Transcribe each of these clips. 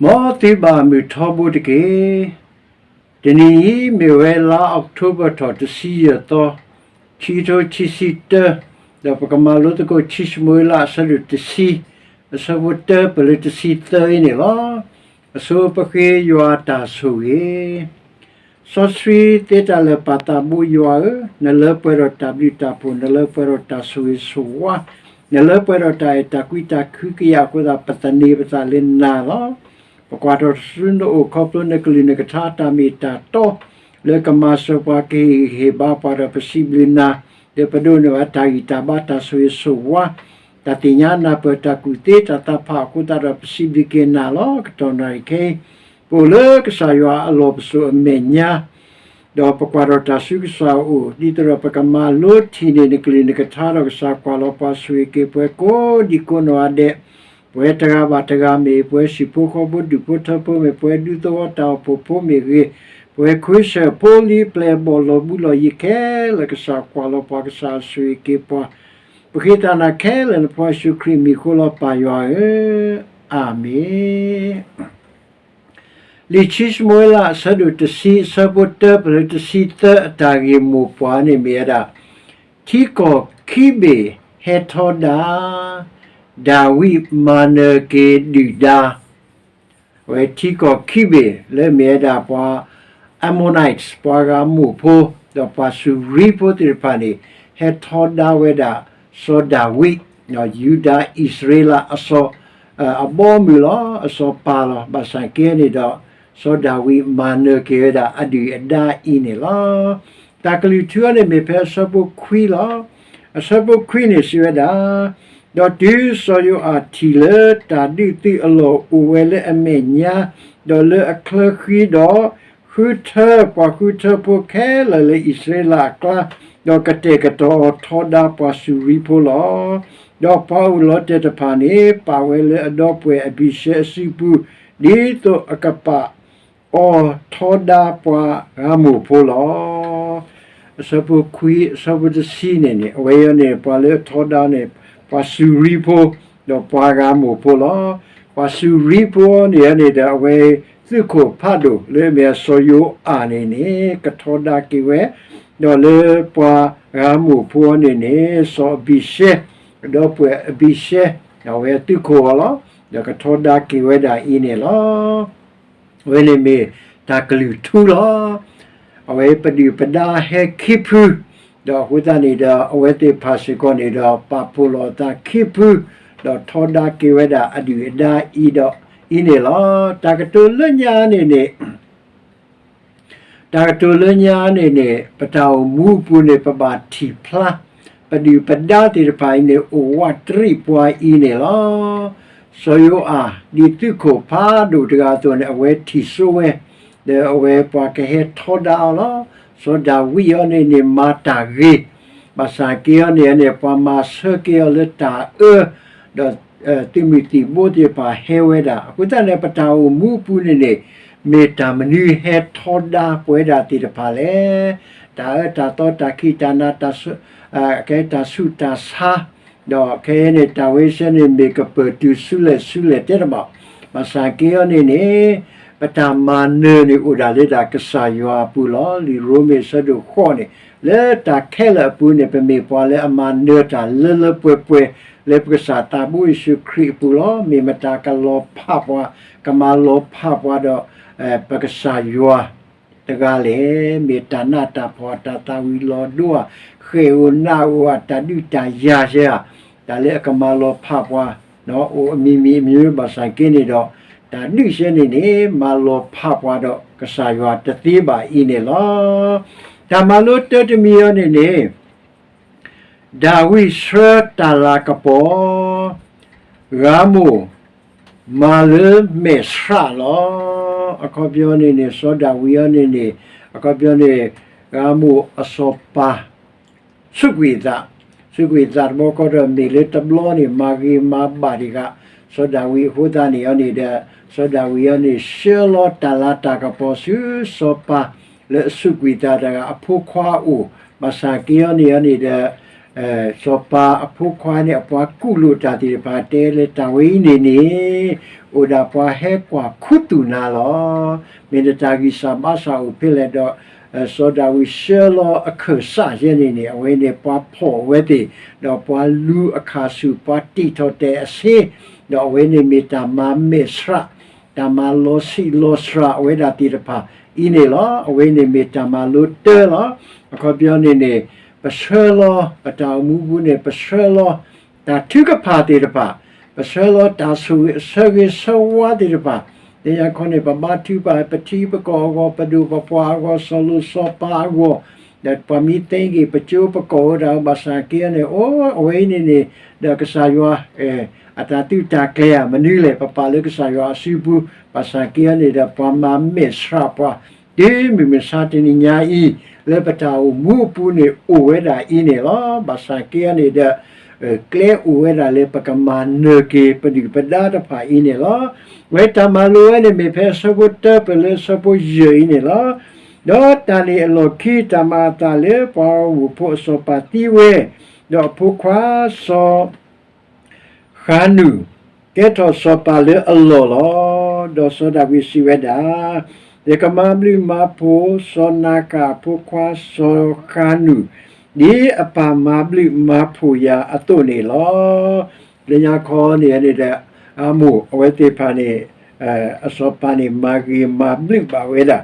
မ်သုဘၣ်မုၢ်ထီဘိတက့ၢ်. တနံၤအံၤမ့ၢ်ဝဲလါအီးကထိဘၢၣ်ထီၣ်တဆံယဲၢ်သီ, ခံကထိခံဆံတၢ, ဒီးပကမၤလိသကိးခံၡမူၤအ့လးအဆၢဒိၣ်တဆံ, အဆၢဖိတၢပၢၢ်လၢတဆံသၢအံၤန့ၣ်လီၤ. အဆိပဃ့ယွၤတၢ်ဆိၣ်ဂ့ၤ စီဆှံသ့တၢ်လၢာ်ပာ်သးဘိယွၤဧၢ, နလၢပှဲၤဒီးတၢ်ဘျုးတၢ်ဖှိၣ်, နလၢပှဲၤဒီးတၢ်ဆိၣ်ဂ့ၤဆိၣ်ဝါ, နလၢပှဲၤဒီးတၢ်အဲၣ်တၢ်ကွံတၢ်ခုကယာ်အဃိသတး ပသန့ၤပသးလၢနၤလီၤ. ပကွၢ်ထီၣ်တၢ်ဆူနအိၣ်ခီဖျိနကလုၢ်နကထါတၢ်မ့ၢ်တၢ်တီ လၢကမၤစၢၤပှၤကဟ့ၣ်ဂံၢ်ဟ့ၣ်ဘါပှၤဒီးပစံးဘျုးနၤ, လၢပဒိးန့ၢ်ဘၣ်တၢ်ဂံၢ်တၢ်ဘါတၢ်ဆိၣ်ဂ့ၤဆိၣ်ဝါ တၢ်သ့ၣ်ညါနၢ်ပၢၢ်တၢ်ကူၣ်သ့တၢ်သးဖးအဃိသတးဒီးပစံးဘျုးက့ၤနၤလီၤ. ကတီၢ်နၣ်ရံၣ်ခဲအံၤ ပအိၣ်လၢကစၢ်ယွၤအလီၢ်ပစိာ်အမဲာ်ညါ ဒီးပကွၢ်ထီၣ်တၢ်ဆူကစၢ်အအိၣ် ဒ်သိးဒီးပကမၤလိထံၣ်န့ၢ်နကလုၢ်နကထါဒီးကစၢ်ကွၢ်လီၤပှၤဆိၣ်ဂ့ၤက့ၤပှၤကိးဒံကိးနီၢ်ဂၤဒဲး, ပဝဲတဂၤဘၣ်တဂၤမ့ၢ် ပဝဲဟံၣ်ဖိဃီဖိဒူၣ်ဖိထၢဖိမ့ၢ် ပဝဲဒူသဝီတၢ်အိၣ်ဖှိၣ်ဖိမ့ၢ်ဂ့ၤ, ပဝဲခွံဆၢၣ်ဖိလံၤပျဲၢ်ဘီၣ်လီၤဘူးလီၤယံၤခဲလၢာ် ကစၢ်ကွၢ်လီၤပှၤ ကစၢ်ဆိၣ်ဂ့ၤက့ၤပှၤ ပဃ့တၢ်နၤခဲလၢာ် နဖိယ့ၣ်ၡူးခရံာ်မံၤဃိလီၤ ပၢ်ယွၤဧၢ, အၤမ့ၣ်. လံာ်ခံၡမူၤအ့လးအဆၢဒိၣ်တဆံ အဆၢဖိတၢပၢၢ်လၢတဆံသၢ အတၢ်ဂ့ၢ်မိၢ်ပှၢ်န့ၣ်မ့ၢ်ဝဲဒၣ် ထံကီၢ်ခံဘ့ၣ်ဟဲထီဒါ, ဒၤဝံးမၤနၢၤက့ၤဒုၣ်ဒါ အဝဲထံကီၢ်ခံဘ့ၣ်လၢမ့ၢ်ဝဲဒၣ်ပှၤ Ammonites ပှၤဂၤမိၢ်ဖိ ဒီးပှၤစူၤရံဖိသ့ၣ်တဖၣ်န့ၣ် ဟဲထီဒါဝဲဒၣ် စီၤဒၤဝံး, ယူဒၤအံၣ်စရ့လးအစီၤ အဘီအမုၢ်လီၤ, အစီၤပၤလီၤ. ဘၣ်ဆၣ်က့န့ၣ်ဒီး စီၤဒၤဝံးမၤနၢၤက့ၤဝဲဒၣ်အဒုၣ်အဒါအံၤန့ၣ်လီၤ. တၢ်ကလုၢ်ထူအံၤန့ၣ်မ့ၢ်ဖဲအဆၢဖိခွံလီၤ. အဆၢဖိခွံန့ၣ်စံးဝဲဒၣ်, ဒီးတုၤစီၤယိၤအၣ်ထံၣ်လၢတၢ်ဒုးသုးအလီၢ်အိၣ်ဝဲလၢအမဲာ်ညါ, ဒီးလၢအချၢဃံဒီး ဃုထၢပှၤဃုထၢဖိခဲလၢာ်လၢအံၣ်စရ့လးအကျါ, ဒီးကတဲာ်ကတီၤအီၤထီဒါပှၤစူၤရံဖိလီၤ. ဒီးပှၤအိၣ်လီၤတဲာ်တဖၣ်န့ၣ် ပာ်ဝဲလၢအဒီပုၢ်ဝဲၢ်အဘံၤၡဲအစုပူၤ, ဒ်သိးအကပာ် အီၤထီဒါပှၤဂၤမိၢ်ဖိလီၤ. အဆၢဖိခွံ အဆၢဖိတဆံန့ၣ်န့ၣ် အဝဲအံၤန့ၣ် ပှၤလၢအထီဒါန့ၣ် ပှၤစူၤရံဖိ ဒီးပှၤဂၤမိၢ်ဖိလီၤ. ပှၤစူၤရံဖိန့ၣ်န့ၣ်ဒီး အဝဲသုးခိၣ်ဖးဒိၣ်လၢအမ့ၢ်စီၤယိၤအၣ်န့ၣ်န့ၣ် ကထီဒါက့ၤဝဲ, ဒီးလၢပှၤဂၤမိၢ်ဖိန့ၣ်န့ၣ် စီၤအဘံၤၡဲ ဒီပုၢ်ဝဲၢ်အဘံၤၡဲ အဝဲသုးခိၣ်အီၤလီၤ. ဒီးကထီဒါက့ၤဝဲဒၣ်အံၤန့ၣ်လီၤ. အဝဲန့ၣ်မ့ၢ်တၢ်ကလုၢ်ထူလီၤ. အဝဲပဒုၣ်ပဒါဟဲခံဖု, ဒီးအဃိသတးန့ၣ်ဒီး အဝဲသ့ၣ်တဖၣ်စ့ၢ်ကီးန့ၣ်ဒီး ပာ်ဖှိၣ်လီၤအသးခံဖု, ဒီးထီဒါက့ၤဝဲဒၣ်အဒုၣ်အဒါအံၤဒီးအံၤန့ၣ်လီၤ. တၢ်ကတိၤလၢညါန့ၣ်န့ၣ် တၢ်ကတိၤလၢညါန့ၣ်န့ၣ် ပတၢ်အိၣ်မူအပူၤန့ၣ် ပဘၣ်ထံၣ်ဖျါ ပဒုၣ်ပဒါသ့ၣ်တဖၣ်အံၤန့ၣ် အိၣ်ဝးတရံးပှၤအံၤန့ၣ်လီၤ. စီၤယိၤအၣ် ဒ်သုးခိၣ်ဖးဒိၣ်တဂၤအသိးန့ၣ် အဝဲထံၣ်စိဝဲ, ဒီးအဝဲပှၤကဟဲထီဒါအီၤလီၤ. စီၤဒၤဝံးအံၤန့ၣ်န့ၣ် မၤတၢ်ဂ့ၤ, ဘၣ်ဆၣ်က့အံၤန့ၣ်န့ၣ် ပှၤမၤဆၢက့ၤအီၤလၢတၢ်အၢ, ဒီး သုးမုၢ်သံၣ်ဘိသ့ၣ်တဖၣ်ဟဲဝဲဒၣ်. အဃိသတးန့ၣ် ပတၢ်အိၣ်မူအပူၤန့ၣ်န့ၣ် မ့ၢ်တၢ်မနုၤဟဲထီဒါပဝဲဒၣ်သ့ၣ်တဖၣ်လဲၣ်. တၢ်အၢတၢ်သီ တၢ်ခံးတၢ်နၤ တၢ်ဆူး ကဲတၢ်ဆူးတၢ်ဆါ, ဒီးခဲအံၤန့ၣ် တၢ်ဝဲဆဲန့ၣ် မ့ၢ်ကပၢၢ်တုၤဆူလဲၣ်ဆူလဲၣ်တဲတဘၣ်. ဘၣ်ဆၣ်က့အံၤန့ၣ်န့ၣ် ပတၢ်မၤနၢၤန့ၣ်အိၣ်ဒၣ်လၢဒၣ်ကစၢ်ယွၤအပူၤလီၤ. လံာ်ရိမ့ၤအဆၢဒိၣ်ဃိးန့ၣ် လၢတၢ်ခဲလၢာ်အပူၤန့ၣ် ပမ့ၢ်ပှၤလၢအမၤနၢၤတၢ်လၢလၢပှဲၤပှဲၤ လၢပကစၢ်သးဘိယ့ၣ်ၡူးခရံာ်အပူၤလီၤ. မ့ၢ်မတၤကလီၤဖးပှၤ, ကမၤလီၤဖးပှၤဒီး ပကစၢ်ယွၤတဂၤလဲၣ်. မ့ၢ်တၢ်နးတၢ်ဖှီၣ် တၢ်သၣ်ဝံၤလီၤဒိဧါ, ဃဲၣ်ဧိၤနးဧိၤဧါ, တၢ်ဒုးတၢ်ယၤယဲဧါ, တၢ်လၢအကမၤလီၤဖးပှၤ အိၣ်အမံၤမံၤအမံၤ ဘၣ်ဆၣ်က့န့ၣ်ဒီး တၢ်ဒုးဆဲန့ၣ်န့ၣ် မၤလီၤဖးပှၤဒီးကစၢ်ယွၤတသ့ဘၣ်အံၤန့ၣ်လီၤ. တၢ်မၤလိတၢတမံၤအံၤန့ၣ်န့ၣ် ဒၤဝံးဆှၢတၢ်လၤကပီၤ ဂၤမိၢ်မၤလၢမဲာ်ဆှးလီၤ. အခီပညီန့ၣ်န့ၣ် စီၤဒၤဝံးအံၤန့ၣ်န့ၣ် အခီပညီန့ၣ် ဂၤမိၢ်အစီၤပၤ စူးကွံာ်အသး, စူးကွံာ်အသးတဘျီခီဒီး မ့ၢ်လၢတဘျီန့ၣ် မၤဂ့ၤမၤဘၣ်တဂၤ စီၤဒၤဝံးအဃိသတးန့ၣ်အံၤန့ၣ်ဒီး စီၤဒၤဝံးအံၤန့ၣ် ဆှၢလီၤတၢ်လၤတၢ်ကပီၤဆူစီၤပၤ လၢအစူးကွံာ်အသးတဂၤ အဖိခွါအအိၣ်, ဘၣ်ဆၣ်က့အံၤန့ၣ်အံၤန့ၣ်ဒီး စီၤပၤအဖိခွါန့ၣ် အပှၤကူၣ်လိာ်တၢ်သ့ၣ်တဖၣ်တဲလၢတၢ်ဝဲအံၤန့ၣ်န့ၣ် အိၣ်ဒၣ်ပှၤဟဲကွၢ်ခူသူၣ်နၤလီၤ. မ့ၢ်နတၢ်ဂံၢ်စၢ်ဘါစၢ်အိၣ်ဖဲလဲၣ်ဒီး စီၤဒၤဝံးဆှၢလီၤအခၢၣ်စးယဲန့ၣ်န့ၣ် အဝဲန့ၣ်ပှၤဖီၣ်အဝဲသ့ၣ် ဒီးပှၤလူၤအခၣ်ဆူၣ် ပှၤတံာ်ထီၣ်တဲာ်အဆ့ ဒီးအဝဲန့ၣ်မ့ၢ်တၢ်မၤမဲာ်ဆှး တၢ်မၤလီၤဆံးလီၤစှၤအဝဲဒၣ်သ့ၣ်တဖၣ်အံၤန့ၣ်လီၤ. အဝဲန့ၣ်မ့ၢ်တၢ်မၤလိတၢလီၤ. အခီပညီန့ၣ်န့ၣ် ပဆှၢလီၤပတၢ်အိၣ်မူပူၤန့ၣ် ပဆှၢလီၤတၢ်ထုကဖၣ်သ့ၣ်တဖၣ်, ပဆှၢလီၤတၢ်ဆိၣ်ဂ့ၤဆၢဂ့ၤဆၢဝါသ့ၣ်တဖၣ်, လၢညါခီန့ၣ် ပဘါထုကဖၣ် ပထံပကီၢ်အဂီၢ် ပဒိၣ်ပပှၢ်အဂီၢ် စီၤလိၤစီၤပၤအဂီၢ် ဒီးပှၤမ့ၢ်သ့ဂ့ၤ ပကၠိပကိးဝဲဒၣ် ဘၣ်ဆၣ်က့န့ၣ် အိၣ်အဝဲအံၤန့ၣ်န့ၣ် ဒီးကစၢ်ယွၤ အတၢ်သုးတၢ်ကျဲၤဧါ မနုၤလဲၣ် ပပာ်လၢကစၢ်ယွၤအစုပူၤ ဘၣ်ဆၣ်က့န့ၣ်ဒီး ပှၤမၤမဲာ်ဆှးပှၤ တုၤမုၢ်မဆါတနံၤညါအံၤ လၢပတၢ်အိၣ်မူအပူၤန့ၣ် အိၣ်ဝဲဒၣ်အံၤန့ၣ်လီၤ. ဘၣ်ဆၣ်က့န့ၣ်ဒီး ကျဲအိၣ်ဝဲဒၣ်လၢပကမၤနၢၤက့ၤ ပဒုၣ်ပဒါတဖၣ်အံၤန့ၣ်လီၤ. ဝဲတၢ်မၤလိဝဲန့ၣ် မ့ၢ်ဖဲအဆၢဖိတၢပၢၢ်လၢအဆၢဖိယဲၢ်အံၤန့ၣ်လီၤ. ဒီးတၢ်န့ၣ်အလီၢ်ခံ တၢ်မၤအသးလၢပှၤဂီၢ်မုၢ်ဖိအစီၤပၤသံဝဲ, ဒီးအဖိခွါစီၤ ဃၤနူာ် ကဲထီၣ်စီၤပၤလၢအလီၢ်လီၤ. ဒီးစီၤဒၤဝံးစံးဝဲဒၣ်, ယကမၤဘျုးမၤဖှိၣ် စီၤနၤဃၣ်အဖိခွါစီၤဃၤနူာ် ဒ်အပၢ်မၤဘျုးမၤဖှိၣ်ယၤအသိးန့ၣ်လီၤ. လၢညါခီန့ၣ်န့ၣ်ဒီး အမိၢ်အဝဲသ့ၣ်တဖၣ်န့ၣ် အစီၤပၤန့ၣ် မၤဂ့ၤမၤဘျုးဘၣ်ဝဲဒၣ်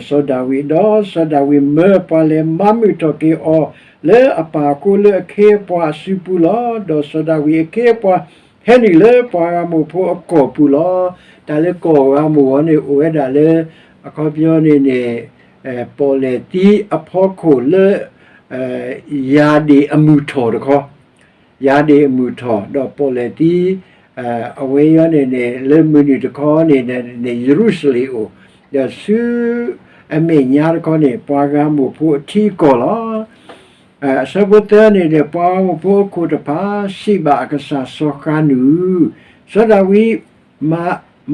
စီၤဒၤဝံး, ဒီးစီၤဒၤဝံးမၢပှၤလဲၤမၤမုာ်ထီၣ်က့ၤအီၤ လၢအပၢ်အဃိ လၢအခ့အပှၤအစုပူၤလီၤ. ဒီးစီၤဒၤဝံးအခ့အပှၤ ဟဲနုာ်လၢပှၤဂီၢ်မုၢ်ဖိအကီၢ်ပူၤလီၤ. တၢ်လၢကီၢ်ဂီၢ်မုၢ်အံၤန့ၣ် အိၣ်ဝဲဒၣ်လၢ အခီပညီန့ၣ်န့ၣ် ပီၣ်လဲၣ်သံအဖီခိၣ်လၢ ယၤဒ့ၣ်အမုၢ်ထီၣ်တခီ, ယၤဒ့ၣ်အမုၢ်ထီၣ် ဒီးပီၣ်လဲၣ်သံ အဝဲအံၤန့ၣ်န့ၣ် လၢမုၢ်နုာ်တခီန့ၣ်န့ၣ် ယရူၤၡလ့ၣ်အိၣ်, ဒီးဆူအမဲာ်ညါတခီန့ၣ် ပှၤဂီၢ်မုၢ်ဖိအထံအကီၢ်လီၤ. အဆၢဖိသၢန့ၣ်ဒီး ပှၤဂီၢ်မုၢ်ဖိအခိၣ်တဖၣ် စံးဘၣ်အကစၢ်စီၤဃၤနူာ်, စီၤဒၤဝံး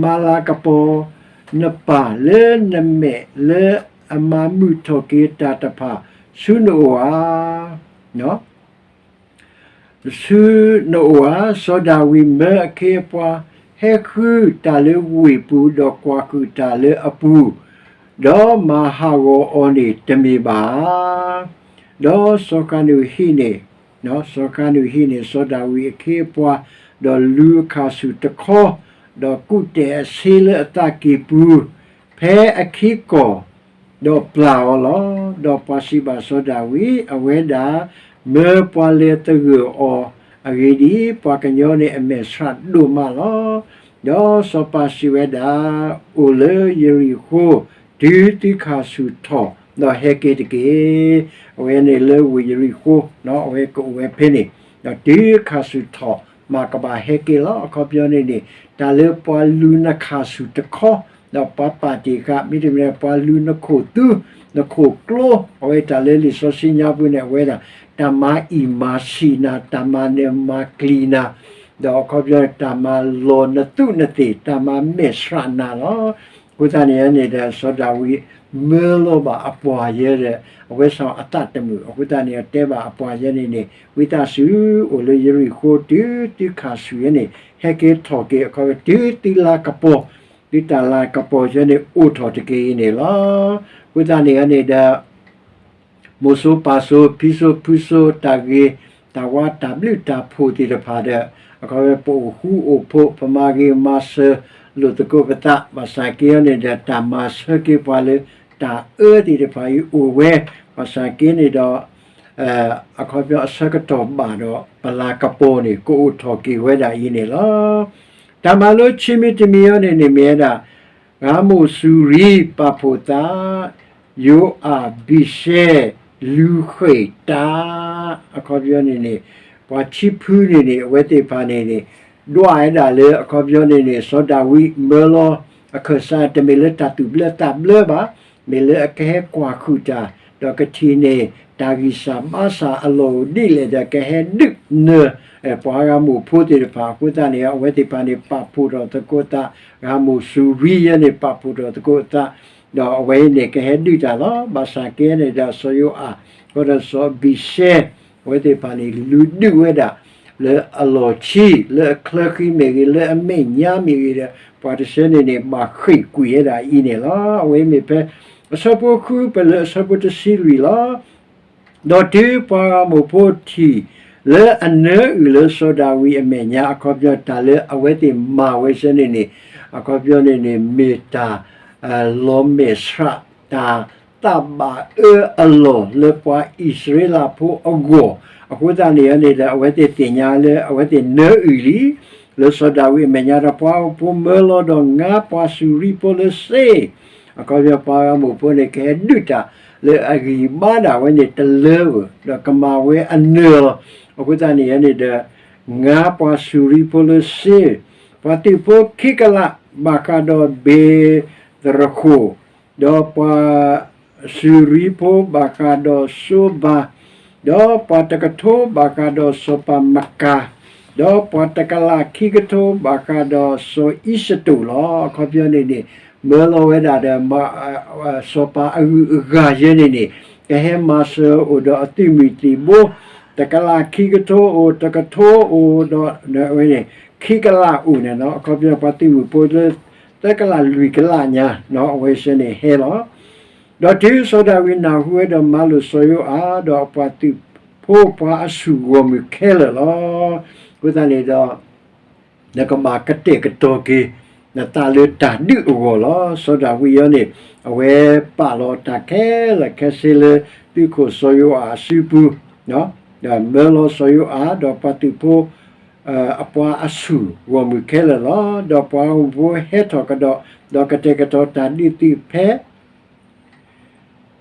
မၤလၤကပီၤနပၢ်လၢနမဲာ်လၢအမၤမုာ်ထီၣ်က့ၤတၢ်တဖၣ် ဆူနအိၣ်ဧါ ဆူနအိၣ်ဧါ. စီၤဒၤဝံးမၢအခ့အပှၤ ဟဲဃုတၢ်လၢဝ့ၢ်ပူၤ ဒီးကွၢ်ဃုာ်တၢ်လၢအပူၤ, ဒီးမၤဟးဂီၤအီၤန့ၣ်တမ့ၢ်ဘၣ်ဧါ. ဒီးစီၤဃၤနူာ်ဟံးန့ၢ် စီၤဃၤနူာ်ဟံးန့ၢ်စီၤဒၤဝံးအခ့အပှၤ, ဒီးလူၤအခၣ်ဆူၣ်တခီ, ဒီးကူးတဲာ်အဆ့လၢအသးကံၢ်ပူၤ ဖဲအခံကီၢ်, ဒီးပျၢ်အီၤလီၤ. ဒီးပှၤစံးဘၣ်စီၤဒၤဝံး, အဝဲဒၣ် မၢပှၤလဲၤသဂၢၢ်အီၤ, အဂ့ၢ်ဒ်အံၤ, ပှၤကညီန့ၣ်အမဲာ်ဆှးဒိၣ်မးလီၤ. ဒီးစီၤပၤစံးဝဲဒၣ်, အိၣ်လၢယရံၣ်ဃိ တုၤသုခၣ်ဆူၣ်ထီၣ် ဒီးဟဲက့ၤတက့ၢ်. အဝဲန့ၣ်လၢဝ့ၢ်ယရံၣ်ဃိ, အဝဲကအိၣ်ဝဲဖဲန့ၣ်, ဒီးတုၤခၣ်ဆူၣ်ထီၣ် မၤကဘၣ်ဟဲက့ၤလီၤ. အခီပညီန့ၣ်န့ၣ် တၢ်လၢပှၤလူၤနခၣ်ဆူၣ်တခီ, ဒီးပှၤပာ်တ့ၢ်ဃာ် မ့တမ့ၢ် ပှၤလူၤနခိၣ်သူ, နခိၣ်ကျိ, အဝဲတၢ်လၢလံာ်စီဆှံညါပူၤန့ၣ် အဝဲဒၣ် တၢ်မၤအံၣ်မၤဆံးနၤ, တၢ်မၤနၢၤမၤကျံၤနၤ, ဒီးအခီပညီ တၢ်မၤလီၤနသူးနသ့ၣ်, တၢ်မၤမဲာ်ဆှးနၤလီၤ. အဃိသတးန့ၣ်န့ၣ်ဒီး စီၤဒၤဝံး မၢလီၤဘၣ်အပှၤယဲဒီး အဝဲစီၤအသးတမုာ်, အဃိသတးန့ၣ် တဲဘၣ်အပှၤယဲန့ၣ်န့ၣ် ဝံသးစူၤ အိၣ်လၢယရံၣ်ဃိ တုၤသုခၣ်ဆူၣ်ယဲန့ၣ် ဟဲက့ၤထီၣ်က့ၤ အခီပညီ တုၤသုလၤကပီၤ, တုၤတၢ်လၤကပီၤယဲန့ၣ် အိၣ်ထီၣ်တက့ၢ်အံၤန့ၣ်လီၤ. အဃိသတးန့ၣ်န့ၣ်ဒီး မိၢ်စိပၢ်စိ ဖံစိဖုစိ တၢ်ဂ့ၤတၢ်ဝါ တၢ်ဘျုးတၢ်ဖှိၣ်သ့ၣ်တဖၣ်ဒီး အခီပညီ ပအိၣ်ဃူအိၣ်ဖိး ပမၤဂ့ၤမၤစၢၤလိာ်သကိးပသး, ဘၣ်ဆၣ်က့န့ၣ်ဒီး တၢ်မၤဆၢက့ၤပှၤလၢ တၢ်အၢသ့ၣ်တဖၣ်အံၤအိၣ်ဝဲ, ဘၣ်ဆၣ်က့န့ၣ်ဒီး အခီပညီ အဆၢကတီၢ်ဘၣ်ဒီး ပလၤကပီၤန့ၣ် ကအိၣ်ထီၣ်က့ၤဝဲဒၣ်အံၤန့ၣ်လီၤ. တၢ်မၤလိခံမံၤတမံၤအံၤန့ၣ်န့ၣ် မ့ၢ်ဝဲဒၣ် ရၤမိၢ်စူၤရံပာ်ဖှိၣ်သး, ယိၤအၣ်ဘံၡဲလူၤဃ့ၢ်တၢ်, အခီပညီန့ၣ်န့ၣ် ပှၤခံဖုန့ၣ်န့ၣ် အဝဲသ့ၣ်တဖၣ်န့ၣ်န့ၣ် ဒွးဝဲဒၣ်လၢ အခီပညီန့ၣ်န့ၣ် စီၤဒၤဝံးမၢလီၤအခၢၣ်စး တမ့ၢ်လၢတၢ်သူၣ်ဘျၢသးဘျၢဘၣ်, မ့ၢ်လၢအကဟဲကွၢ်ဃုာ်တၢ် ဒီးကထံၣ်န့ၢ် တၢ်ဂံၢ်စၢ်ဘါစၢ်အလီၢ်အိၣ်ဒ်လဲၣ်ဒီး ကဟဲဒုးနၢၤ ပှၤဂီၢ်မုၢ်ဖိသ့ၣ်တဖၣ်အဃိသတးန့ၣ် အဝဲသ့ၣ်တဖၣ်န့ၣ် ပာ်ဖှိၣ်ထီၣ်သကိးသး, ရၤမိၢ်စူၤရံယဲန့ၣ် ပာ်ဖှိၣ်ထီၣ်သကိးသး, ဒီးအဝဲအံၤန့ၣ် ကဟဲဒုးတၢ်လီၤ. ဘၣ်ဆၣ်က့န့ၣ်ဒီး စီၤယိၤအၣ် ဃီဒီးစီၤဘံၡဲ အဝဲသ့ၣ်တဖၣ်န့ၣ် လူၤဒုးဝဲဒၣ် လၢအလီၢ်ခံ လၢအချၢဃံမ့ၢ်ဂ့ၤ လၢအမဲာ်ညါမ့ၢ်ဂ့ၤဒီး ပှၤတဆၢန့ၣ်န့ၣ် ဘၣ်ဃ့ၢ်ကွံာ်ဝဲဒၣ်အံၤန့ၣ်လီၤ. အဝဲမ့ၢ်ဖဲ အဆၢဖိဃု ပလၢအဆၢဖိတဆံလွံၢ်လီၤ. ဒီးတုၤပှၤဂၤမိၢ်ဖိထံၣ် လၢအနၢအုၣ်လၢစီၤဒၤဝံးအမဲာ်ညါ အခီပညီတၢ်လၢအဝဲသ့ၣ်မၤဝဲဆၢန့ၣ်န့ၣ် အခီပညီန့ၣ်န့ၣ် မ့ၢ်တၢ် လီၤမဲာ်ဆှး တၢ်သးဘၣ်အၢအလီၢ် လၢပှၤအံၣ်စရ့လးဖိအဂီၢ်, အဃိသတးန့ၣ်န့ၣ်ဒီး အဝဲသ့ၣ်သ့ၣ်ညါလၢအဝဲသ့ၣ်နၢအုၣ်လံ လၢစီၤဒၤဝံးအမဲာ်ညါဒီး ပှၤဂၤဖိမၢလီၤဒီး ငါပှၤစူၤရံဖိလၢစ့ အခီပညီပှၤဂၤမိၢ်ဖိန့ၣ် ကဟဲဒုးတၢ်လၢအဂံၢ်ဘါဒၣ်ဝဲန့ၣ်တလၢဧိၤ ဒီးကမၤဝဲအနၢၤလီၤ. အဃိသတးန့ၣ်န့ၣ်ဒီး ငါပှၤစူၤရံဖိလၢစ့ ပှၤသုးဖိခံကလး ဘၣ်ဃးဒီးဘ့ၤသရဃိၣ်, ဒီးပှၤစူၤရံဖိဘၣ်ဃးဒီးစိဘၤ, ဒီးပှၤတကထိဘၣ်ဃးဒီးစီၤပၤမကၤ, ဒီးပှၤတကလးခံကထိဘၣ်ဃးဒီးစီၤအံၣ်စတိၣ်လီၤ. အခီပညီန့ၣ်န့ၣ် မၢလီၤဝဲဒၣ်ဒီး စီၤပၤအဂုၤအဂၤယဲန့ၣ်န့ၣ် ကဟဲမၤစၢၤအိၣ်ဒီးအသုးမုၢ်သံၣ်ဘိ တကလးခံကထိအိၣ် တကထိအိၣ်ဒီး အဝဲန့ၣ် ခံကလးအိၣ်န့ၣ်လီၤ. အခီပညီပှၤသုးမုၢ်ဖိလၢ သၢကလးလွံၢ်ကလးညါ အဝဲဆၢန့ၣ်ဟဲလီၤ. ဒီးတုၤစီၤဒၤဝံးနၢ်ဟူဝဲဒီးမၤလိာ်စီၤယိၤအၤ ဒီးအပှၤသုးဖိပှၤအဆူၣ်ဂီၢ်မုၢ်ခဲလၢာ်လီၤ. အဃိသတးန့ၣ်ဒီး နကဘၣ်ကတဲာ်ကတီၤက့ၤ နသးလၢတၢ်ဒုးအဂီၢ်လီၤ. စီၤဒၤဝံးအံၤန့ၣ် အဝဲပာ်လီၤတၢ်ခဲလၢာ်ခဲဆ့လၢ သုးခိၣ်စီၤယိၤအၤအစုပူၤ, ဒီးမၢလီၤစီၤယိၤအၤ ဒီးပှၤသုးဖိ အပှၤအဆူၣ်ဂီၢ်မုၢ်ခဲလၢာ်လီၤ. ဒီးပှၤဂီၢ်မုၢ်ဖိဟဲထီၣ်ကဒီး ဒီးကတဲာ်ကတီၤတၢ်ဒုးသုးဖဲ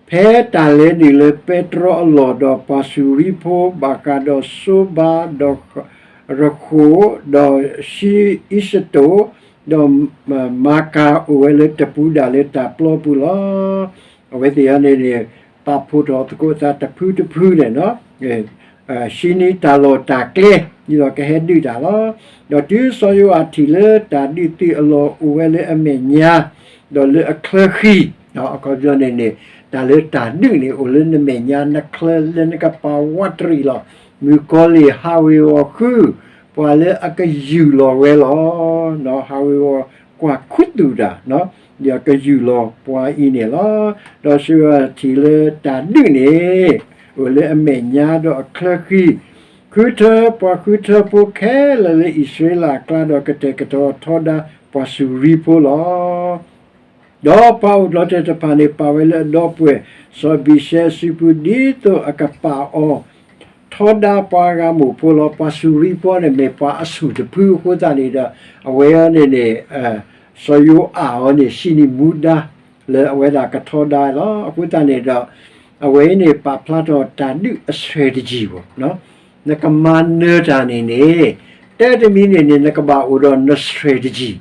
ဖဲတၢ်လဲၤနုာ်လၢပဲတြီအလီၢ် ဒီးပှၤစူၤရံဖိဘၣ်ဃးဒီးစိဘၤ ဒီးရဃိၣ် ဒီးအံၣ်စတိၣ် ဒီးမၤကၤအိၣ်ဝဲလၢတပူၤဒၣ်လၢတၢ်ပျီပူၤလီၤ. အဝဲသ့ၣ်အံၤန့ၣ်န့ၣ် ပာ်ဖှိၣ်ထီၣ်သကိးသးတဖုတဖုန့ၣ် ဆံနံၤတၢ်လီၢ်တၢ်ကျဲ ဒ်သိးကဟဲဒုးတၢ်လီၤ. ဒီးတုၤစီၤယိၤအၤထံၣ်လၢတၢ်ဒုးသုးအလီၢ်အိၣ်ဝဲလၢအမဲာ်ညါ ဒီးလၢအချၢဃံ, အခီပညီန့ၣ်န့ၣ် တၢ်လၢတၢ်ဒုးန့ၣ် အိၣ်လၢနမဲာ်ညါ နချၢလၢနကပာ်ဝးတရံးလီၤ. မုၣ်ကီၤလံၢ်ဟးဝ့ၤဝီၤဃု ပှၤလၢအကယူၢ်လီၤဝဲလီၤ. ဟးဝ့ၤဝီၤကွၢ်ခူသူၣ်တၢ် ဒီးကယူၢ်လီၤပှၤအံၤန့ၣ်လီၤ. ဒီးစီၤယိၤအၤထံၣ်လၢတၢ်ဒုးန့ၣ် အိၣ်လၢအမဲာ်ညါဒီးအချၢဃံ, ဃုထၢပှၤဃုထၢဖိခဲလၢာ်လၢအံၣ်စရ့လးအကျါ ဒီးကတဲာ်ကတီၤထီဒါပှၤစူၤရံဖိလီၤ. ဒီးပှၤအိၣ်ဘျီတၢ်တဖၣ်န့ၣ် ပာ်ဝဲလၢအဒီပုၢ်ဝဲၢ် စီၤအဘံၤၡဲအစုပူၤ ဒ်သိးအကပာ်အီၤ ထီဒါပှၤဂၤမိၢ်ဖိလီၤ. ပှၤစူၤရံဖိန့ၣ်မ့ၢ်ပှၤအဆူၣ်တဖုအဃိသတးန့ၣ်ဒီး အဝဲအံၤန့ၣ်န့ၣ် စီၤယိၤအၤအံၤန့ၣ် စံးနံၣ်မူဒါ လၢအဝဲဒၣ်ကထီဒါလီၤ. အဃိသတးန့ၣ်ဒီး အဝဲအံၤန့ၣ် ပာ်ဖျါထီၣ်တၢ်ဒုးအ strategy ဘၣ် နကမၤနၢၤတၢ်န့ၣ်န့ၣ် တၢ်တမံၤန့ၣ်န့ၣ် နကဘၣ်အိၣ်ဒီးန strategy,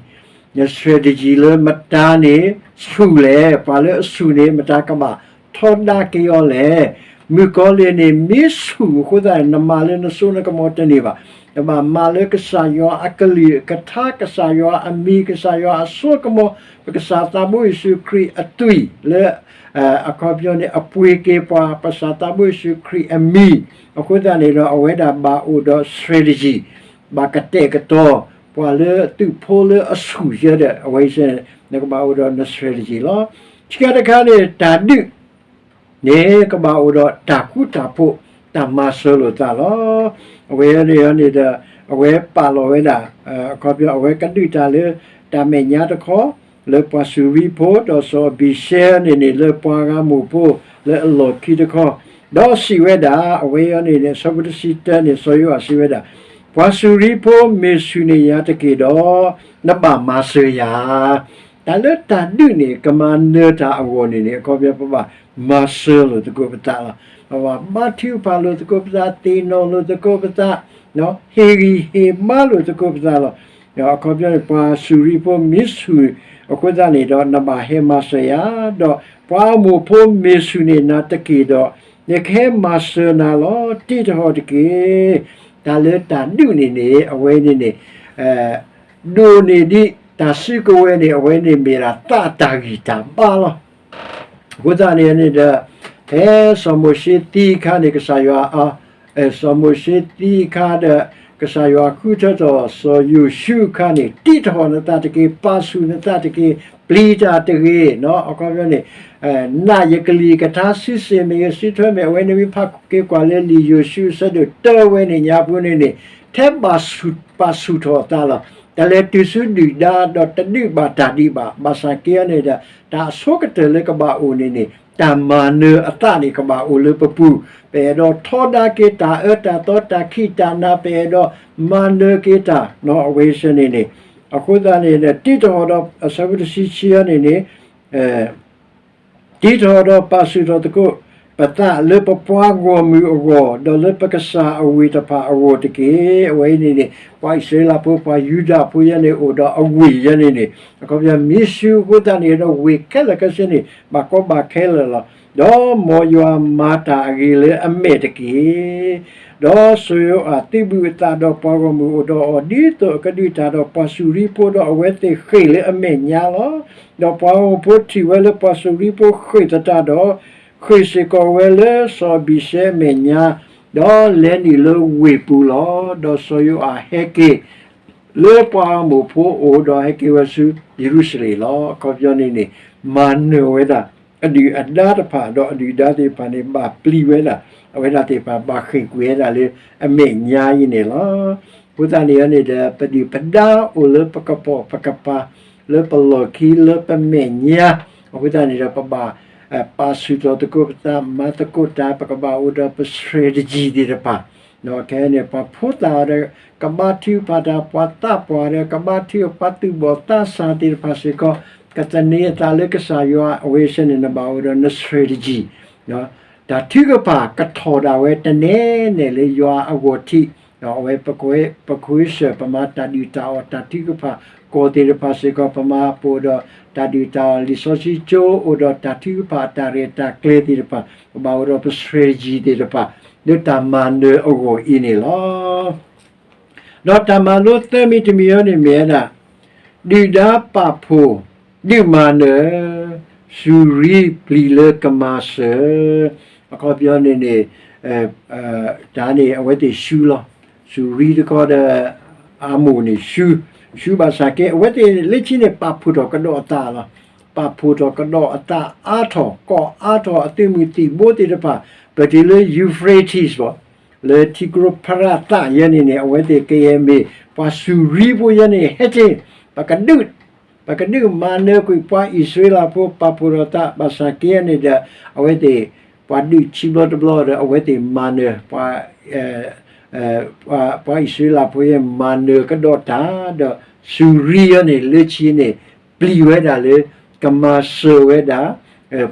န strategy လၢမတၤန့ၣ် ဆူၣ်လဲၣ်, ပှၤလၢအဆူၣ်န့ၣ် မတၤကဘၣ်ထီဒါက့ၤအီၤလဲၣ်. မုၣ်ကီၤလံၢ်န့ၣ် မ့ၢ်ဆူၣ်အဃိသတးန့ၣ် နမၤလၢနစိနကမီၤတန့ၢ်ဘၣ်. နဘၣ်မၤလၢကစၢ်ယွၤအကလုၢ်ကထါ, ကစၢ်ယွၤအမံၤ, ကစၢ်ယွၤအစိကမီၤ, ပကစၢ်သးဘိယ့ၣ်ၡူးခရံာ်အသွံၣ်လၢ အခီပညီန့ၣ် အပှ့ၤက့ၤပှၤ ပကစၢ်သးဘိယ့ၣ်ၡူးခရံာ်အမံၤ, အဃိသတးန့ၣ်ဒီး အဝဲဒၣ်ဘၣ်အိၣ်ဒီး strategy, ဘၣ်ကတဲာ်ကတီၤ ပှၤလၢသုးဖိလၢအဆူၣ်ယဲဒီး အဝဲအံၤန့ၣ် နကဘၣ်အိၣ်ဒီးန strategy လီၤ. ဆံးခါတခါန့ၣ် တၢ်ဒုး န့ၣ် ကဘၣ်အိၣ်ဒီးတၢ်ဃူတၢ်ဖိး တၢ်မၤစၢၤလိာ်သးလီၤ. အဝဲန့ၣ်န့ၣ်ဒီး အဝဲပာ်လီၤဝဲဒၣ် အခီပညီ အဝဲကဒုးတၢ်လၢတၢ်မဲာ်ညါတခီ လၢပှၤစူၤရံဖိ ဒီးစီၤအဘံၤၡဲန့ၣ်န့ၣ် လၢပှၤဂၤမိၢ်ဖိ လၢအလီၢ်ခံတခီ, ဒီးစံးဝဲဒၣ် အဝဲအံၤန့ၣ်န့ၣ် အဆၢဖိတဆံတၢန့ၣ် စီၤယိၤအၤစံးဝဲဒၣ်, ပှၤစူၤရံဖိမ့ၢ်ဆူၣ်န့ၢ်ယၤတက့ၢ်ဒီး နဘၣ်မၤစၢၤယၤ တၢ်လၢတၢ်ဒုးန့ၣ် ကမၤနၢၤတၢ်အဂီၢ်န့ၣ်န့ၣ် အခီပညီ ပဘၣ်မၤစၢၤလိာ်သကိးပသးလီၤ. ပဘၣ်ဘါထုကဖၣ်လိာ်သကိးပသး, သ့ၣ်နီၣ်လိာ်သကိးပသး, ဟ့ၣ်ဂံၢ်ဟ့ၣ်ဘါလိာ်သကိးပသးလီၤ. အခီပညီန့ၣ် ပှၤစူၤရံဖိမ့ၢ်ဆူၣ်အဃိသတးန့ၣ်ဒီး နဘၣ်ဟဲမၤစၢၤယၤ, ဒီးပှၤအမိၢ်ဖိမ့ၢ်ဆူၣ်န့ၢ်နၤတက့ၢ်ဒီး နကဟဲမၤစၢၤနၤလီၤ. တ့တဟီၣ်တက့ၢ်. တၢ်လၢတၢ်ဒုးန့ၣ်န့ၣ် အဝဲန့ၣ်န့ၣ် ဒိၣ်န့ၢ်ဒံးတၢ်စုကဝဲၤန့ၣ် အဝဲန့ၣ်မ့ၢ်ဒၣ်သးတၢ်ဂံၢ်တၢ်ဘါလီၤ. အဃိသတးန့ၣ်န့ၣ်ဒီး ဖဲစီၤမိၤၡ့သံအခါန့ၣ် ကစၢ်ယွၤအ စီၤမိၤၡ့သံအခါဒီး ကစၢ်ယွၤဃုထၢထီၣ်စီၤယိၤၡူအခါန့ၣ် တံးထီၣ်နသးတက့ၢ်, ပာ်ဆူၣ်နသးတက့ၢ်, ပျံၤတၢ်တဂ့ၤ, အခီပညီန့ၣ် နာ်ယကလုၢ်ယကထါ စုစ့ၣ်မ့ၢ်ဂ့ၤ စုထွဲမ့ၢ်ဂ့ၤ အဝဲန့ၣ်မ့ၢ်ဖးက့ၤကွၢ်လၢလံာ်ယိၤၡူအဆၢဒိၣ်တၢဝဲန့ၣ်ညါပူၤန့ၣ်န့ၣ် ထဲပာ်ဆူၣ်ထီၣ်အသးလီၤ. တၢ်လဲၤတုၤဆူဒုၣ်ဒါဒီးတဒုးဘၣ်တၢ်ဒံးဘၣ်, ဘၣ်ဆၣ်က့အီၤန့ၣ်ဒီး တၢ်အဆိကတၢၢ်လၢကဘၣ်အိၣ်န့ၣ်န့ၣ် တၢ်မၤနၢၤအသးန့ၣ်ကဘၣ်အိၣ်လၢပပူၤ, ပအဲၣ်ဒိးထီဒါက့ၤတၢ်အၢတၢ်သီတၢ်ခံးတၢ်နၤ ပအဲၣ်ဒိးမၤနၢၤက့ၤတၢ် အဝဲစ့ၢ်န့ၣ်န့ၣ်, အဃိသတးန့ၣ် တံးထီၣ်ဒီးအဆၢဖိတဆံခံအီၤန့ၣ်န့ၣ် တံးထီၣ်ဒီးပာ်ဆူၣ်ထီၣ်သကိး ပသးလၢပပှၤဂီၢ်မုၢ်အဂီၢ် ဒီးလၢပကစၢ်အဝ့ၢ်တဖၣ်အဂီၢ်တက့ၢ်. အဝဲအံၤန့ၣ်န့ၣ် ပှၤအံၣ်စရ့လးဖိ ပှၤယူဒၤဖိယဲန့ၣ် အိၣ်ဒီးအဝ့ၢ်ယဲန့ၣ်န့ၣ် အခီပညီမ့ၢ်ဆူအဃိသတးန့ၣ်ဒီး ဝ့ၢ်ခဲလၢာ်ခဲဆ့န့ၣ် ဘၣ်ကီဘၣ်ခဲလၢာ်လီၤ. ဒီးမ်ယွၤမၤတၢ်အဂ့ၤလၢအမဲာ်တက့ၢ်. ဒီးစီၤယိၤအၤသုးဘူးအသးဒီးပှၤဂီၢ်မုၢ်အိၣ်ဒီးအီၤ ဒ်သိးအကဒုးတၢ်ဒီးပှၤစူၤရံဖိ ဒီးအဝဲသ့ၣ်ဃ့ၢ်လၢအမဲာ်ညါလီၤ. ဒီးပှၤဂီၢ်မုၢ်ဖိထံၣ်ဝဲလၢပှၤစူၤရံဖိဃ့ၢ်သတးဒီး ဃ့ၢ်စ့ၢ်ကီးဝဲလၢစီၤအဘံၤၡဲအမဲာ်ညါ, ဒီးလဲၤနုာ်လၢဝ့ၢ်ပူၤလီၤ. ဒီးစီၤယိၤအၤဟဲက့ၤ လၢပှၤဂီၢ်မုၢ်ဖိအအိၣ် ဒီးဟဲက့ၤဝဲဆူယရူၤၡလ့ၣ်လီၤ. အခီပညီန့ၣ်န့ၣ် မၤနၢၤဝဲဒၣ် အဒုၣ်အဒါတဖၣ် ဒီးအဒုၣ်အဒါသ့ၣ်တဖၣ်န့ၣ် ဘၣ်ပျံၤဝဲဒၣ်, အဝဲဒၣ်သ့ၣ်တဖၣ်ဘၣ်ဃ့ၢ်ကွံာ်ဝဲဒၣ်လၢအမဲာ်ညါအံၤန့ၣ်လီၤ. အဃိသတးန့ၣ်န့ၣ်ဒီး ပဒုၣ်ပဒါအိၣ်လၢပကပိာ်ပကပၤ လၢပလီၢ်ခံ လၢပမဲာ်ညါ, အဃိသတးန့ၣ်ဒီး ပဘၣ် ပာ်ဆူၣ်ထီၣ်သကိးပသး မၤသကိးတၢ် ပကဘၣ်အိၣ်ဒီးပ strategy သ့ၣ်တဖၣ်, ခဲအံၤန့ၣ် ပှၤဖိသၣ်အီၤဒီး ကဘါထုကဖၣ်တၢ်, ပှၤသးပှၢ်ဒီး ကဘါထုကဖၣ် ပှၤသူၣ်ဘီၣ်သးစၢ်သ့ၣ်တဖၣ်စ့ၢ်ကီး ကသန့ၤအသးလၢကစၢ်ယွၤ အဝဲစ့ၢ်န့ၣ် နဘၣ်အိၣ်ဒီးန strategy တၢ်ထုကဖၣ်ကထီၣ်ဒၣ်ဝဲတနဲၣ်နဲၣ်လၢယွၤအဂီၢ်ထံး, အဝဲပခွဲးစၢၢ် ပမၤတၢ်ဒုၣ်တၢ်အီၣ် တၢ်ထုကဖၣ်ကီၢ်သ့ၣ်တဖၣ်စ့ၢ်ကီး ပမၤပအိၣ်ဒီးတၢ်ဒုၣ်တၢ်အီၣ် လံာ်စီဆှံကၠိ အိၣ်ဒီးတၢ်ထုကဖၣ်အတၢ်ရဲၣ်တၢ်ကျဲၤသ့ၣ်တဖၣ် ပဘၣ်အိၣ်ဒီးပ strategy သ့ၣ်တဖၣ် လၢတၢ်မၤနၢၤအဂီၢ်အံၤန့ၣ်လီၤ. ဒီးတၢ်မၤလိသၢမံၤတမံၤအံၤန့ၣ်မ့ၢ်ဝဲဒၣ် ဒုၣ်ဒါပာ်ဖှိၣ် ဒုးမၤနၢၤ, စူၤရံပျံၤလၢကမၤစၢၤ, အခီပညီန့ၣ်န့ၣ် တၢ်န့ၣ်အဝဲသ့ၣ်ဆူလီၤ. စူၤရံတခီဒီး အမိၣ်န့ၣ်ဆူ, ဆူဘၣ်ဆၣ်က့ အဝဲသ့ၣ်လၢခံန့ၣ် ပာ်ဖှိၣ်ထီၣ်ကဒီးအသးလီၤ. ပာ်ဖှိၣ်ထီၣ်ကဒီးအသးအါထီၣ် ကိးအါထီၣ်အသုးမုၢ်သံၣ်ဘိသ့ၣ်တဖၣ် ပတုၤလၢ Euphrates ဘၣ် လၢထံကျိဖရၣ်သးယဲန့ၣ်န့ၣ် အဝဲသ့ၣ်ကယဲၢ်မ့ၢ် ပှၤစူၤရံဖိယဲန့ၣ် ဟဲတ့ၢ် ပကဒုး ပကဒုးမၤနၢၤကွံာ်ပှၤအံၣ်စရ့လးဖိ ပာ်ဖှိၣ်ထီၣ်သး ဘၣ်ဆၣ်က့န့ၣ်ဒီး အဝဲသ့ၣ် ပှၤဒုးခံဘျီတဘျီဒီး အဝဲသ့ၣ်မၤနၢၤ ပှၤ ပှၤအံၣ်စရ့လးဖိယဲ မၤနၢၤကဒီးတၢ် ဒီးစူၤရံယဲန့ၣ် လၢခံန့ၣ် ပျံၤဝဲဒၣ်လၢ ကမၤစၢၤဝဲဒၣ်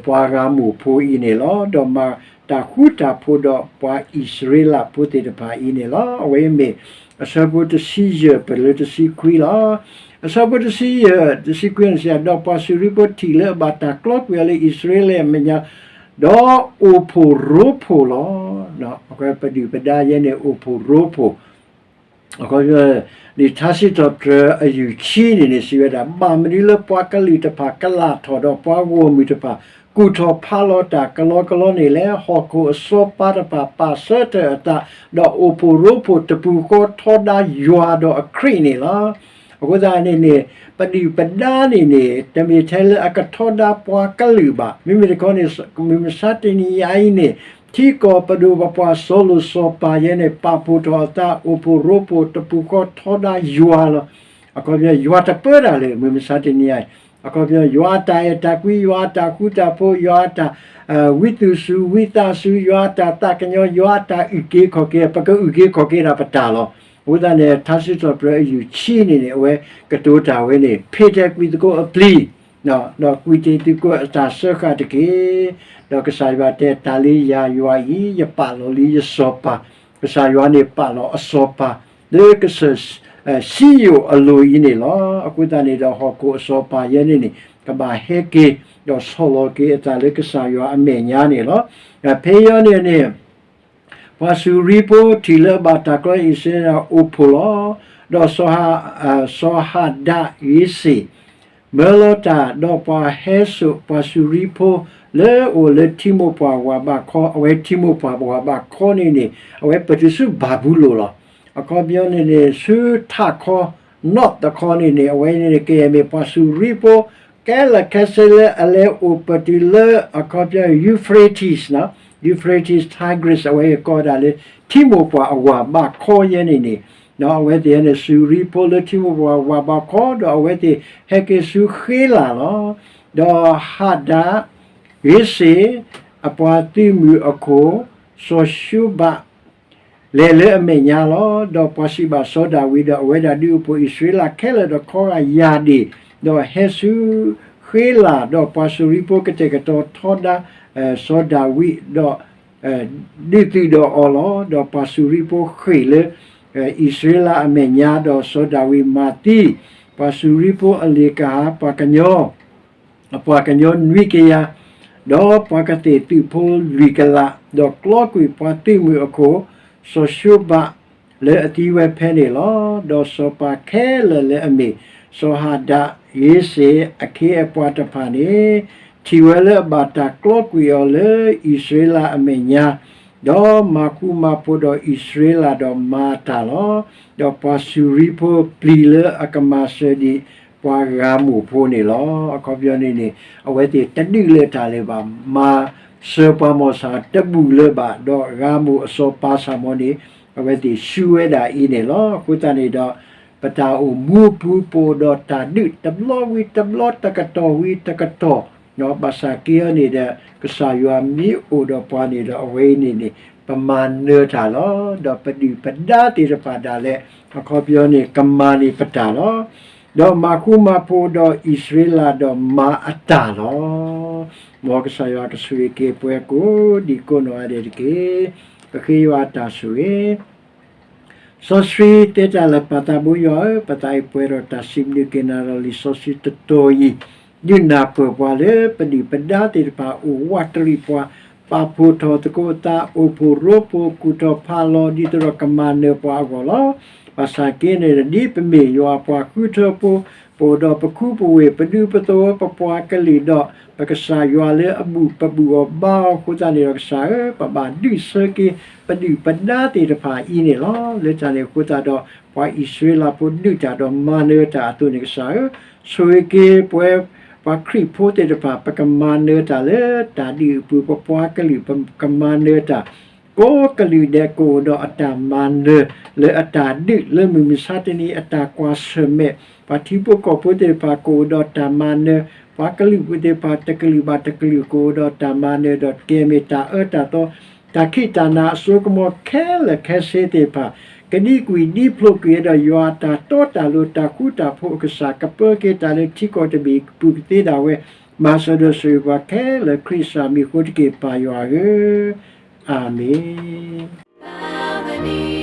ပှၤဂၤမိၢ်ဖိအံၤန့ၣ်လီၤ. ဒီးမၤတၢ်ဃူတၢ်ဖိးဒီးပှၤအံၣ်စရ့လးဖိသ့ၣ်တဖၣ်အံၤန့ၣ်လီၤ. အဝဲအံၤမ့ၢ် အဆၢဖိတဆံယဲၢ် ပတုၤလၢတဆံခွံလီၤ. အဆၢဖိတဆံယဲၢ် တဆံခွံန့ၣ်စံး ဒီးပှၤစူၤရံဖိထံၣ်လၢအဘၣ်တၢ်ကျီကွံာ်အီၤလၢအံၣ်စရ့လးအမဲာ်ညါ ဒီးအိၣ်ဖှိၣ်ရိဖှိၣ်လီၤ. အဝဲပဒုၣ်ပဒါယဲန့ၣ် အိၣ်ဖှိၣ်ရိဖှိၣ် အခီပညီ လံာ်ထါစံးထီၣ်ပတြၢၤအယူၢ်ခံန့ၣ်န့ၣ် စံးဝဲဒၣ် ဘၣ်မနုၤလၢပှၤကလုာ်တဖၣ် ကလာ်ထီၣ်ဒီးပှၤဂီၢ်မုၢ်တဖၣ် ကူၣ်ထီၣ်ဖးလီၤတၢ်ကလီကလီန့ၣ်လဲၣ်. ဟီၣ်ခိၣ်အစီၤပၤတဖၣ် ပာ်ဆၢထၢၣ်အသး ဒီးအိၣ်ဖှိၣ်ရိဖှိၣ်တပူၤဃီထီဒါယွၤဒီးအခရံာ်န့ၣ်လီၤ. အဃိသတးန့ၣ်န့ၣ် ပဒုၣ်ပဒါန့ၣ်န့ၣ် တမ့ၢ်ထဲလၢအကထီဒါပှၤကလုာ်ဘၣ်. မ့မ့ၢ်တခီန့ၣ် မုၢ်မဆါတနံၤညါအံၤန့ၣ် ထံကီၢ်ပဒိၣ်ပပှၢ်စီၤလိၣ်စီၤပၤယဲန့ၣ် ပာ်ဖှိၣ်ထီၣ်အသး အိၣ်ဖှိၣ်ရိဖှိၣ်တပူၤဃီထီဒါယွၤလီၤ. အခီပညီ ယွၤတပၢတၢ်လၢ မုၢ်မဆါတနံၤညါအံၤ အခီပညီ ယွၤအတၢ်အဲၣ်တၢ်ကွံ ယွၤအတၢ်ဃူတၢ်ဖိး ယွၤအတၢ် ဝံသူၣ်စူၤ ဝံသးစူၤ ယွၤအတၢ်သးကညီၤ ယွၤအတၢ်အုၣ်က့ၤခီၣ်က့ၤ ပကအုၣ်က့ၤခီၣ်က့ၤဒၣ်ပတၢ်လီၤ. အဃိသတးန့ၣ် ထါစံးထီၣ်ပတြၢၤအယူၢ်ခံန့ၣ်န့ၣ် အဝဲကတိၤတၢ်ဝဲန့ၣ် ဖ့ၣ်ထဲကွံာ်သကိးအပျံၤ ဒီးကွံာ်တ့ၢ်သကိးအတၢ်စၢဃာ်တက့ၢ်. ဒီးကစၢ်ယွၤတဲ တၢ်လၢယၤယွၤအံၤ ယပာ်လီၤလံယစီၤပၤ, ကစၢ်ယွၤန့ၣ်ပာ်လီၤအစီၤပၤ လၢကစၢၢ်စံယိၣ်အလိၤအံၤန့ၣ်လီၤ. အဃိသတးန့ၣ်ဒီး ဟီၣ်ခိၣ်အစီၤပၤယဲန့ၣ်န့ၣ် ကဘၣ်ဟဲက့ၤ ဒီးဆီၣ်လီၤက့ၤအသးလၢကစၢ်ယွၤအမဲာ်ညါန့ၣ်လီၤ. ဖဲအံၤန့ၣ်န့ၣ် ပှၤစူၤရံဖိထံၣ်လၢအဘၣ်တၢ်ကျီအံၣ်စရ့လးန့ၣ် အိၣ်ဖှိၣ်လီၤ. ဒီး စီၤဟၤဒးအ့စ့ၣ် မၢလီၤတၢ်ဒီးပှၤဟဲစိာ်ပှၤစူၤရံဖိ လၢအိၣ်လၢထံမိၢ်ပှၢ်ဝၤဘးခီ, အဝဲထံမိၢ်ပှၢ်ဝၤဘးခီန့ၣ်န့ၣ် အဝဲပတုၤဆူဘၤဘူလိၣ်လီၤ. အခီပညီန့ၣ်န့ၣ် ဆူထးခီ north တခီန့ၣ်န့ၣ် အဝဲန့ၣ်ကဲမ့ၢ်ပှၤစူၤရံဖိ ခဲလၢာ်ခဲဆ့လၢအလဲၤအိၣ်ပတုၤလၢအခီပညီ Euphrates, Euphrates Tigris အဝဲကိးဒၣ်လၢ ထံမိၢ်ပှၢ်အဝၤဘးခီယဲန့ၣ်န့ၣ်, ဒီးအဝဲသ့ၣ်န့ၣ် စူၤရံဖိလၢထံမိၢ်ပှၢ်ဝၤဘးခီ, ဒီးအဝဲသ့ၣ်ဟဲက့ၤဆူဃ့လးလီၤ. ဒီးဟဒးဧ့စ့ၣ် အပှၤသုးမုၢ်အခိၣ် စီၤၡိဘး လဲၤလၢအမဲာ်ညါလီၤ. ဒီးပှၤစံးဘၣ်စီၤဒၤဝံး ဒီးအဝဲဒၣ်ဒုးအိၣ်ဖှိၣ်အံၣ်စရ့လးခဲလၢာ်ဒီးခီဂာ်ယၢ်ဒ့ၣ်, ဒီးဟဲဆူဃ့လး, ဒီးပှၤစူၤရံဖိကတဲာ်ကတီၤထီဒါ စီၤဒၤဝံး, ဒီး ဒုးသုးဒီးအီၤလီၤ. ဒီးပှၤစူၤရံဖိဃ့ၢ်လၢ အံၣ်စရ့လးအမဲာ်ညါ, ဒီးစီၤဒၤဝံးမၤသံ ပှၤစူၤရံဖိအလ့ၣ်ကဟၣ် ပှၤကညီ အပှၤကညီနွံကယၤ, ဒီးပှၤကသ့ၣ်သုးဖိလွံၢ်ကလး, ဒီးကျီကွံာ်ပှၤသုးမုၢ်အခိၣ် စီၤၡိဘး လၢအသံဝဲဖဲန့ၣ်လီၤ. ဒီးစီၤပၤခဲလၢာ်လၢအမ့ၢ် စီၤဟဒးဧ့စ့ၣ်အခ့အပှၤတဖၣ်န့ၣ် ထံၣ်ဝဲလၢအဘၣ်တၢ်ကျီကွံာ်အီၤလၢအံၣ်စရ့လးအမဲာ်ညါ, ဒီးမၤဃူမၤဖိးဒီးအံၣ်စရ့လးဒီးမၤအတၢ်လီၤ. ဒီးပှၤစူၤရံဖိပျံၤလၢအကမၤစၢၤဒံးပှၤဂၤမိၢ်ဖိန့ၣ်လီၤ. အခီပညီန့ၣ်န့ၣ် အဝဲသ့ၣ်တဒုးလၢတၢ်လၢၤဘၣ်, မၤစၢၤပှၤမီၤဆၣ်တဘူၣ်လၢၤဘၣ်, ဒီးဂၤမိၢ်အစီၤပၤဆၣ်မီၤန့ၣ် အဝဲသ့ၣ်ဆူဝဲဒၣ်အံၤန့ၣ်လီၤ. အဃိသတးန့ၣ်ဒီး ပတၢ်အိၣ်မူပူၤ ပအိၣ်ဒီးတၢ်ဒုးတဘျီဝံၤတဘျီ တကတီၢ်ဝံၤတကတီၢ်, ဘၣ်ဆၣ်က့အီၤန့ၣ်ဒီး ကစၢ်ယွၤမ့ၢ်အိၣ်ဒီးပှၤန့ၣ်ဒီး အဝဲအံၤန့ၣ်န့ၣ် ပမၤနၢၤတၢ်လီၤ. ဒီးပဒုၣ်ပဒါသ့ၣ်တဖၣ်ဒၣ်လဲာ် အခီပညီန့ၣ် ကမၤန့ၢ်ပတၢ်လီၤ. ဒီးမၤဃူမၤဖိးဒီးအံၣ်စရ့လးဒီးမၤအတၢ်လီၤ. မ်ကစၢ်ယွၤကဆိၣ်ဂ့ၤက့ၤပှၤကိးဒံးကိးနီၢ်ဂၤဒဲးတက့ၢ်. ပဃ့ယွၤအတၢ်ဆိၣ်ဂ့ၤ စီဆှံတဲတၢ်လၢပၢ်သးဘိယွၤဧၢ, ပသးအံၤပှဲၤဒီးတၢ်စံးဘျုးက့ၤနၤဒီးလံာ်စီဆှံတတီၤအံၤ, ဒုးနၢ်ပၢၢ်ပှၤလၢပဒုၣ်ပဒါသ့ၣ်တဖၣ်အိၣ်ဝးတရံးပှၤ, ပာ်ဖှိၣ်ထီၣ်သကိးအသး အိၣ်ဖှိၣ်ရိဖှိၣ် ကူၣ်ထီၣ်ဖးလီၤ ဒ်သိးဒီးကမၤနၢၤပှၤအဂီၢ်လီၤ. ဘၣ်ဆၣ်က့န့ၣ် ဒ်ပမ့ၢ်ယွၤအပှၤဃုထၢဖိ, ပအိၣ်ဒီးပခူပဝ့ၢ် ပဒူပသဝီ ပပှၤကလုာ်ဒီး ပကစၢ်ယွၤလၢအဘူၣ် ပဘူၣ်အီၤဘါအီၤအဃိသတးန့ၣ်ဒီး ကစၢ်ဧၢ, ပဘၣ်ဒုးဆၢက့ၤ ပဒုၣ်ပဒါသ့ၣ်တဖၣ်အံၤန့ၣ်လီၤ. လၢတၢ်န့ၣ်အဃိသတးဒီး ပှၤအံၣ်စရ့လးဖိဒုးတၢ်ဒီးမၤနၢၤတၢ်အသိးန့ၣ် ကစၢ်ဧၢ, ဆိၣ်ဂ့ၤက့ၤပဝဲ ပှၤခရံာ်ဖိသ့ၣ်တဖၣ် ပကမၤနၢၤတၢ်လၢတၢ်ဒုးအပူၤ ပပှၤကလုာ် ပကမၤနၢၤတၢ် ကိးကလုာ်ဒဲးကအိၣ်ဒီးအတၢ်မၤနၢၤ လၢအတၢ်ဒုးလၢမုၢ်မဆါတနံၤ အတၢ်ကွၢ်ဆၢၣ်မဲာ်, ပှၤထံဖိကီၢ်ဖိသ့ၣ်တဖၣ်ကအိၣ်ဒီးတၢ်မၤနၢၤ, ပှၤကလုာ်ဖိသ့ၣ်တဖၣ်တကလုာ်ဘၣ်တကလုာ်ကအိၣ်ဒီးတၢ်မၤနၢၤဒီး ကဲမ့ၢ်တၢ်အၢတၢ်သီ တၢ်ခံးတၢ်နၤအစိကမီၤခဲလၢာ်ခဲဆ့သ့ၣ်တဖၣ် ကဒံကွံာ်ဒံဖျိးကွံာ်ဒီးယွၤအတၢ်တီတၢ်လိၤတၢ်ဃူတၢ်ဖိးအကစၢ် ကပၢက့ၤတၢ်လၢထံကီၢ်တဘ့ၣ်အပူၤကသ့ဒၣ်ဝဲ မၤစၢၤဒီးဆိၣ်ဂ့ၤပှၤခဲလၢာ် ခရံာ်အမံၤအဃိတက့ၢ် ပၢ်ယွၤဧၢ, အၤမ့ၣ်.